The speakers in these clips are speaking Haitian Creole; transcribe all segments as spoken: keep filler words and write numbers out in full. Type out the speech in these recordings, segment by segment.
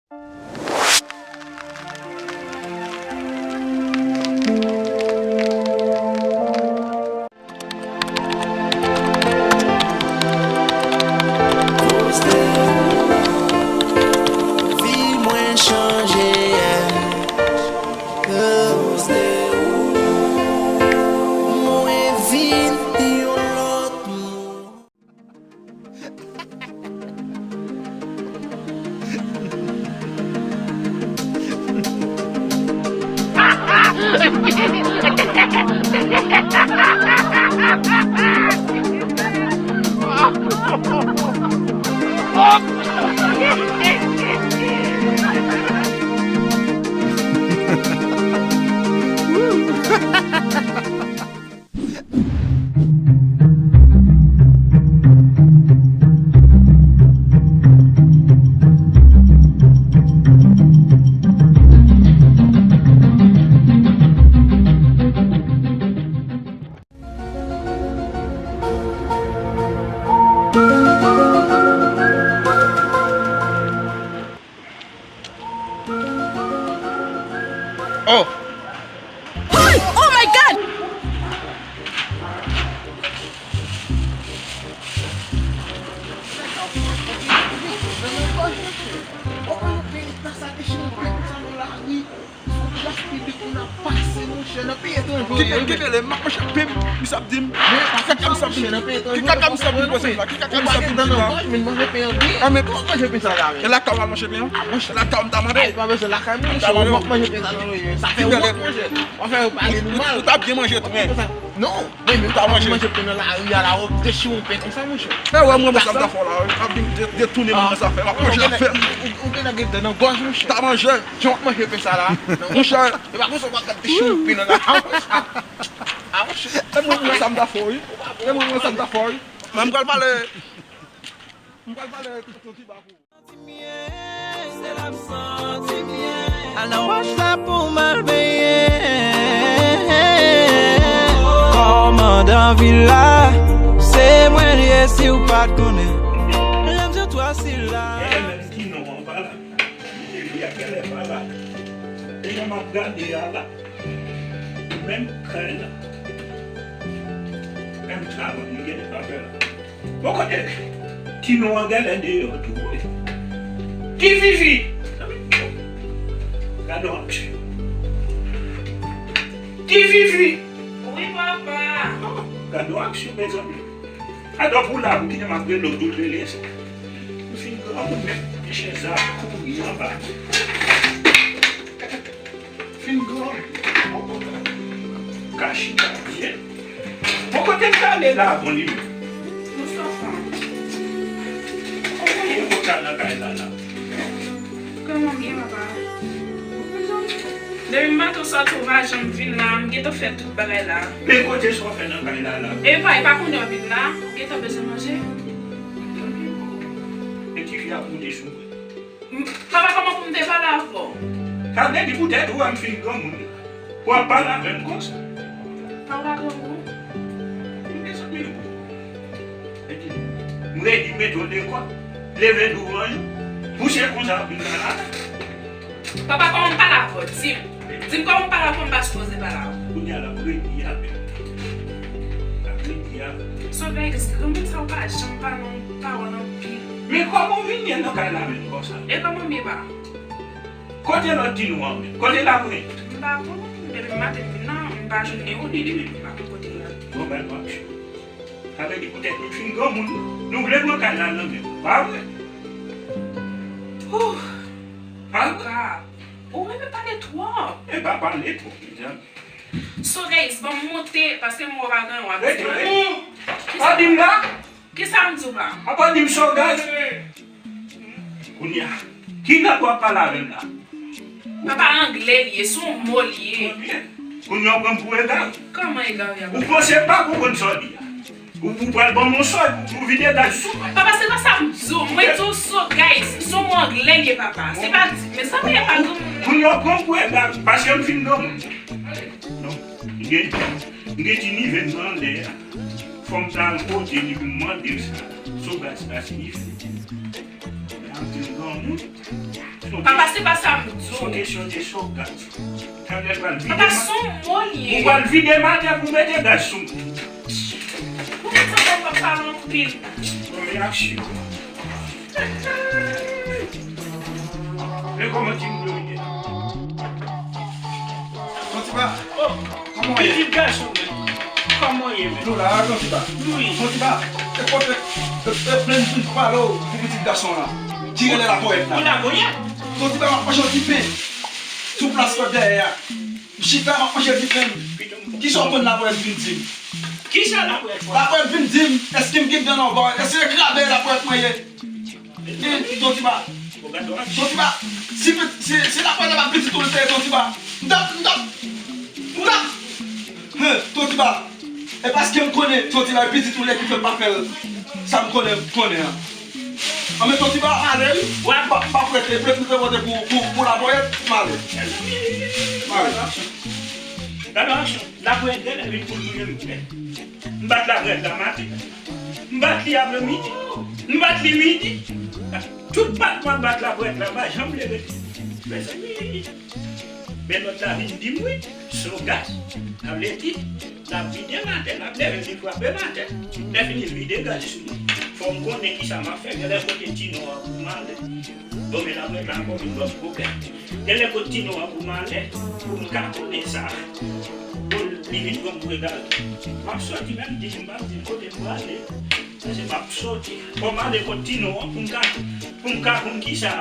Koz de ou, vi mwen chanje, yeah. Koz de ou, mwen vin yon lòt moun. Oh! Hi! Oh my God! Plas piblik moun ap pase, monchè, nan peyi etranje. Ki, ki, ki bele, m ap mache ap pim, misye ap di m, ki kaka misye ap di m, ki kaka misye ap di m konsa la, ki kaka misye ap di m la. An, men, e lakay w al manje pen an? Lakay w m ta mande. M ta mande w. Ki bele. Ou, ou ta byen manje tou, men. Non, men, men, ou ta manje pen nan lari a la, w ap dechire yon pen konsa, monchè. E wè, mwen, mwen, sa m ta fè w la, w ap vin de-, detounen mwen nan zafè, w ap manje afè. Ou, ou, ou gen nan gèt nan gòj, monchè. Ta manje. Jan w ap manje pen sa la. Monchè. E pa konsa w pa ka dechire pen nan la. A, monchè. E mwen, mwen, sa m ta fè w, wi. E mwen, mwen, sa m ta fè w, wi. Men m pral pale, m pral pale tout yon ti ba pou ou. Al nan wòch la pou m al benyen. Kòmandan vil la, se mwen l ye si w pa t konnen. Lè m di w twa sila. Ki non an pa la. Li a genlè pa la. E jan m ap gade a la. Menm kay la. Menm travay li genlè pa fè la. Bon, kote Ti Nou an genlè deyò tou wi. Ti Fifi! Gade yon aksyon. Ti Fifi! Wi, papa! Gade yon aksyon, mezanmi. Adan pou la, pou kite m ap rele w, tou rele sa. M fin granmoun, men chèz la kouri anba. Fin granmoun. Ka chita byen. Bon, kote m t ale la, bon, li menm? Bonswa, fanm. Kòman w ye, kòman w nan kay la, la? Kòman m ye, papa? Depi maten w sòti, ou pa janm vin la, m gentan fè tout bagay la. Men kote sa w fè nan kay la, la? E pa, e pa konnen w vin la, ou gentan bezwen manje? E tifi ap moute sou mwen. M, papa, kòman pou m te pale avè w? Sa vle di poutèt ou wè m fin granmoun, pou w ap pale avè m konsa? Papa granmoun? Mezanmi, epi m redi mete w lekòl, leve douvan yo, pou se konsa w ap vin pale avè m? Papa, kòman m pale avè w? Di m. Di m kòman m pale avè w, m pa sipoze pale avè w. Kounye a l ap redi avè m. L ap redi avè m. Sovèy, granmoun sa w pa janm pale yon pawòl anpil. Men kòman w vin ye nan kay la menm konsa? E kòman m ye pa? Kote lòt Ti Nou an menm? Kote l ap rete? M pa konn. Depi maten m vin la, m pa jwenn ni yon ni de. M pa konn kote l ap. Bon, bay nou aksyon. Sa vle di poutèt nou fin granmoun, nou vle pran kay la nan men nou. Pa vre? Ouh. Pa vre? Papa, ou renmen pale twòp. E pa pale twòp, mezanmi. Sogayis, ban m monte, paske m wè w pa gen yon ap di. Rete, rete. Pa di m la. Kisa m di w la? A pa di m Sogayis. Kounye a, ki lang w ap pale avè m la? Papa, anglè li ye, se yon mo li ye. Kounye a w pran m pou egare. Kòman egare a? Ou panse m pa konprann sa w di a? Ou, ou pral ban m yon sòy pou, pou vide gaz sou mwen. Papa, se pa sa m di w. Mwen di w Sogayis, se yon mo anglè li ye, papa. Se pa di, men sa m ye pa granmoun. Kounye a w pran m pou egare, paske m fin granmoun. Non, m gen, m gen ti nive m nan anlè a. Fò m ta al kote li pou m mande l sa Sogayis la siyifi. M ap di l granmoun. Papa, se pa sa m di w. Se yon kesyon de sògaz. Papa, se yon mo l ye. Ou pral vide m atè pou mete gaz sou mwen. Ou konn sa, papa, pale anpil. Bon, reyaksyon. Men kòman ti moun yo ye? Tontiba, kòman w ye? Pitit gason mwen. Kòman w ye, men? Nou la, Tontiba. Wi. Tontiba, e kote, e, e, plen vin pale w pou pitit gason la. Ki rele laponyèt la. Pou laponyèt? Tontiba, m ap manje yon ti pen sou plas kot dèyè a. M chita, m ap manje ti pen. Kisa w konn laponyèt vin di m? Kisa laponyèt fè? Laponyèt vin di m, èske m gen dan nan yon bò? Èske se krabe laponyèt mwen ye? Tontiba. Tontiba. Si, si, si laponyèt la pa pitit ou li te ye, Tontiba. M t ap, m t ap, m t ap. Hen, Tontiba. E paske m konnen Tontiba e pitit ou li ye ki fè m pa fè l. Sa m konnen, m konnen an. Anben Tontiba, ale wi. M pa, m pa prete, prete, prete pou, pou, pou laponyèt, m ale. M ale. Gade yon aksyon. Laponyèt genlè vin pou touye m. M bat laponyèt la maten. M bat li apremidi. M bat li midi. Tout bat mwen bat laponyèt la, m pa janm leve. Mezanmi. Men lòt la vin di m wi, sògaz. Sa vle di, l ap vide m atè, l ap leve m, li frape m atè. Lè fini, l vide gaz sou mwen. Fò m konnen kisa m ap fè. Genlè kote Tino a pou m ale. Bon, men laponyèt la ankò vin ban m pwoblèm. Genlè kot Tino an pou m ale, pou m ka konnen sa. Bon, li vin pran m pou egal. M ap sòti menm di m p ap di l kote m prale. Paske m ap sòti. Fò m ale kot Tino an pou m ka, pou m ka konn kisa,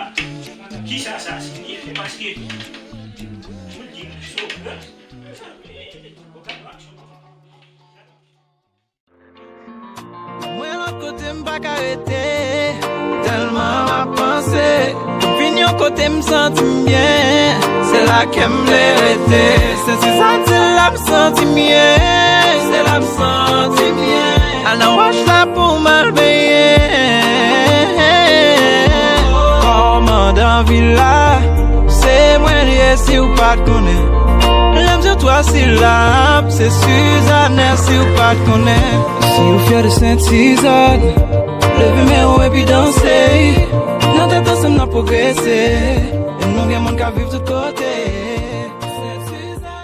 kisa sa siyifi. Paske, pou l di m sògaz, mezanmi, fò gade yon aksyon. Mwen lòt kote m pa ka rete, tèlman m ap panse. M vin yon kote m santi m byen, se la kè m vle rete. Sentizan se la m santi m ye, se la m santi m ye. Al nan wòch la pou m al benyen. Kòmandan vil la, se mwen li ye si w pa t konnen. Lè m di w twa silab, se Suzanne si w pa t konnen. Si w fyè de Sentizan, leve men w epi danse. Nan tèt ansanm n ap pwogrese. E nou gen moun k ap viv tout kote. Sentizan.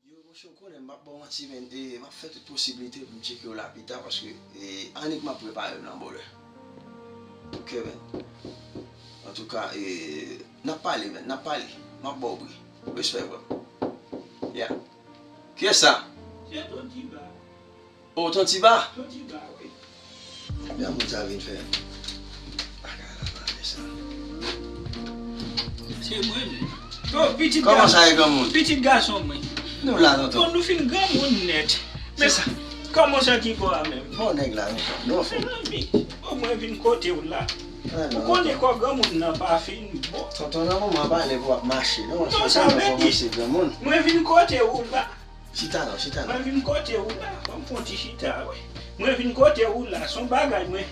Yo, monchè, w konnen, m ap ba w manti, men, e, m ap fè tout posiblite pou m tcheke w la pita, paske, e, annik m ap prepare m nan bonè. Ok, men. Antouka, e, n ap pale, men, n ap pale. M ap ba w bri. Respè, frè m. Yeah. Kiyès sa? Se Tontiba. O, Tontiba? Tontiba, wi. Ebyen, moun sa vin fè bagay la, bagay sa. Se mwen menm. O, pitit gason. Kòman sa ye, granmoun? Pitit gason mwen. Nou la, tonton. Bon, nou fin granmoun nèt. Men kòman sa ki bò a menm? Bon, nèg la, tonton. Nou anfòm. Mezanmi, o, mwen vin kote w la. Ou konnen kò granmoun nan pa fin bon. Tonton, nan moman pa lè pou w ap mache, non. Non, sa vle di, mwen vin kote w la. Chita non, chita non. Mwen vin kote ou la, ban m fè yon ti chita, wi. Mwen vin kote ou la, se yon bagay mwen,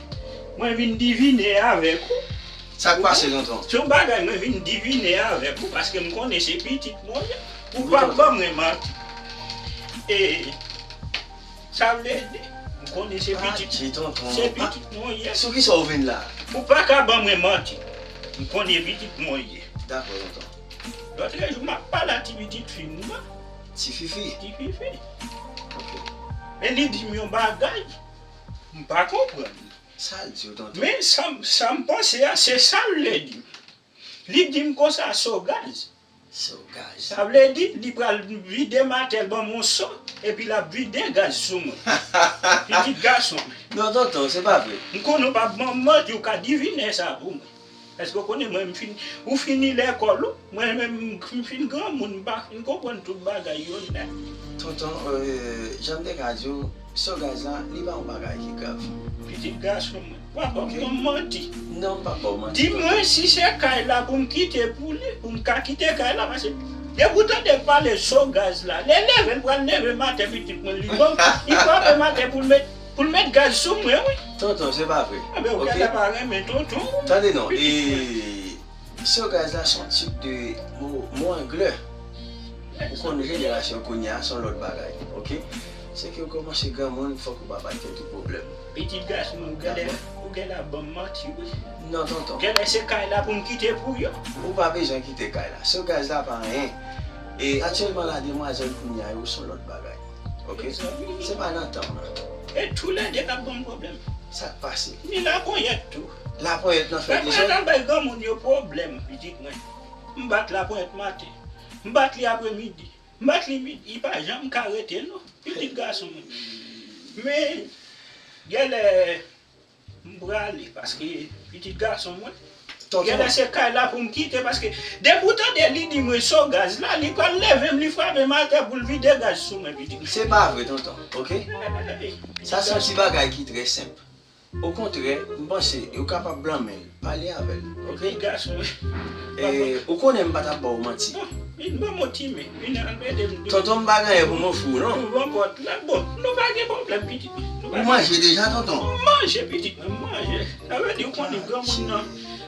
mwen vin divine avèk ou. Sa k pase, tonton? Se yon bagay mwen vin divine avèk ou, paske m konnen se pitit mwen ye. Ou p ap ban mwen manti. E, sa vle di, m konnen se pitit, se pitit mwen ye. Sou kisa w vin la? Ou pa ka ban mwen manti. M konnen pitit mwen ye. Dakò, tonton. Lòtrejou, m ap pale a ti pitit fi m nan. Ti Fifi? Ti Fifi. Ok. Men li di m yon bagay, m pa konprann. Sa l di w, tonton? Men sa m, sa m panse a, se sa l vle di m. Li di m konsa, so gaz. So gaz. Sa vle di, li pral vide m atè, l ban m yon so, epi l ap vide gaz sou mwen. Pitit gason m. Non, tonton, se pa vre. M konnen w p ap ban m manti, w ka divine sa pou mwen. Èske w konnen mwen, m fin, ou fini lekòl ou, mwen menm, m fin granmoun, m pa fin konprann tout bagay yo nèt. Tonton, euh, jan m te ka di w, so gaz la, li pa yon bagay ki grav. Pitit gason mwen, w ap ban m manti. Non, m p ap ba w manti, tonton. Di mwen si se kay la pou m kite pou li, pou m ka kite kay la, paske depi w tande pale so gaz la, lè leve, l pral leve m atè pitit mwen, li ban m, li frape m atè pou l met Pou l met gaz sou mwen, wi. Tonton, se pa vre. Enben, ou genlè pa renmen tonton. Tande non, e, so gaz la se yon tip de mo, mo anglè. Ou konn jenerasyon kounye a, se yon lòt bagay, ok? Se ke ou kòmanse granmoun, fòk ou pa bat tèt ou pwoblèm. Pitit gason, ou genlè, ou Genlè ap ban m manti, wi. Non, tonton. Genlè se kay la pou m kite pou yo. Ou pa bezwen kite kay la. Sou gaz la pa anyen. E aktyèlman la, demwazèl kounye a yo se yon lòt bagay. Oke? Mezanmi. Se pa nan tan w la. E toulède k ap ban m pwoblèm. Sa k pase? Ni laponyèt tou. Laponyèt nan fè dezòd? Laponyèt ap bay granmoun yo pwoblèm, pitit mwen. M bat laponyèt maten. M bat li apremidi. M bat li midi. Li pa janm ka rete, non. Pitit gason mwen. Men, genlè, m prale, paske pitit gason mwen, tonton, genlè se kay la pou m kite, paske depi w tande li di mwen so gaz la, li pral leve m, li frape m atè pou l vide gaz sou mwen, pitit mwen. Se pa vre, tonton, oke? Sa se yon ti bagay ki trè senp. Okontrè, m panse ou kapab blanmen l, pale avè l, oke? Pitit gason mwen. E, ou konnen m pa t ap ba w manti. Bon, vin ban m yon ti men, vin al ede m. Tonton, m pa gen anyen pou m ofri w, non. Ouvè pòt la. Bon, nou pa gen pwoblèm, pitit mwen. Ou manje deja, tonton? M manje, pitit mwen, m manje. Sa vle di, ou konnen granmoun nan,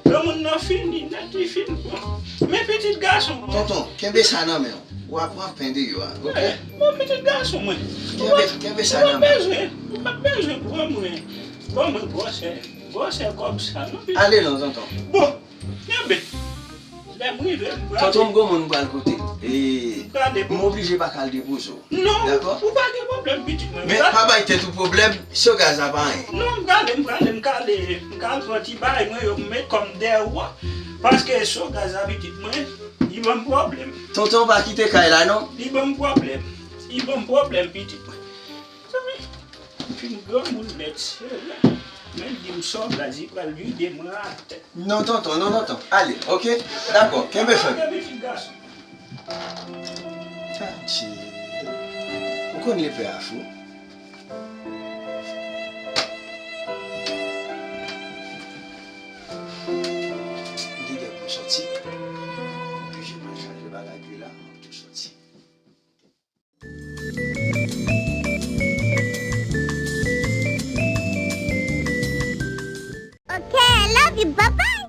granmoun nan fini, nèt li fini. Bon. Men pitit gason mwen. Tonton, kenbe sa nan men w. W a pran pen deyò a, oke? Bon, pitit gason mwen. Kenbe, kenbe sa nan men w. Ou pa bezwen, ou pa bezwen pran mwen. Ban mwen gwosè, gwosè kòb sa, non, pitit. Ale non, tonton. Bon, kenbe. Lè m rive, m prale. Tonton, m gon moun m pral kote. E, m oblije pa ka al depoze w. Non, ou pa gen pwoblèm, pitit mwen. Men pa bay tèt ou pwoblèm, so gaz la pa anyen. Non, m prale, m prale, m ka ale, m ka al pran ti bagay mwen yo, m met kòm dèyè ou a. Paske so gaz la, pitit mwen, li ban m pwoblèm. Tonton, pa kite kay la, non. Li ban m pwoblèm. Li ban m pwoblèm, pitit mwen. Zanmi, m fin granmoun nèt, serye. Men di m sòblaj, li pral vide mwen atè. Non, tonton, non, tonton. Ale, oke? Dakò, kenbe fèm. Adye. Ou konn lepè a fou. M te gen pou m soti. M oblije pran chaj de bagay pi la, m ap tou soti. Ok, love you, bye bye.